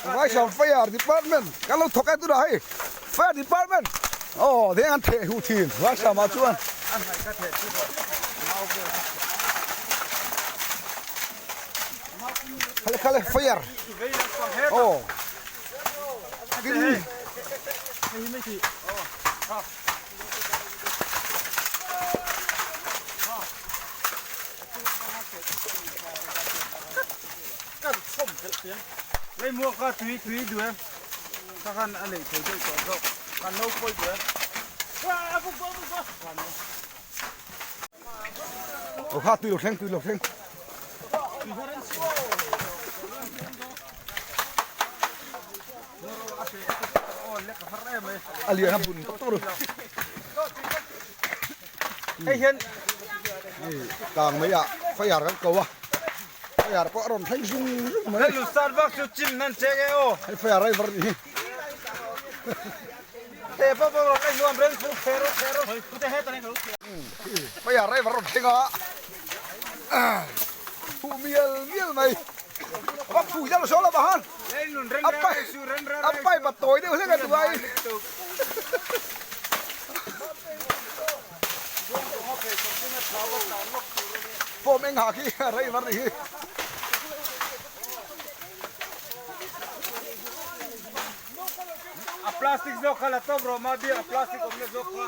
Vaisam Fire Department kan lo thawk e tunah hei Fire Department aw deng an theh huh thin Vaisam ah chuan khale khale fire aw Aw kha tui lo thleng tui lo thleng. A lian a bun tawp tawp Hei hian hei kang mai ah fire kan ko a fire pawh a rawn thleng zung zung mai Hei lusar vak chu chim nan cheng e aw hei fire ai var ni hi He pa pa rawn ei nuam reng chu phero phero fire ai var rawn thleng a Phu mial mial mai. Va phu zalo saw lamah han. A pai a pai bat tawi deuh hlek a duai. Form eng ha khi rei var ni hi. A plastic zawk kha la tawp rawh ma bia a plastic awmna zawk kha.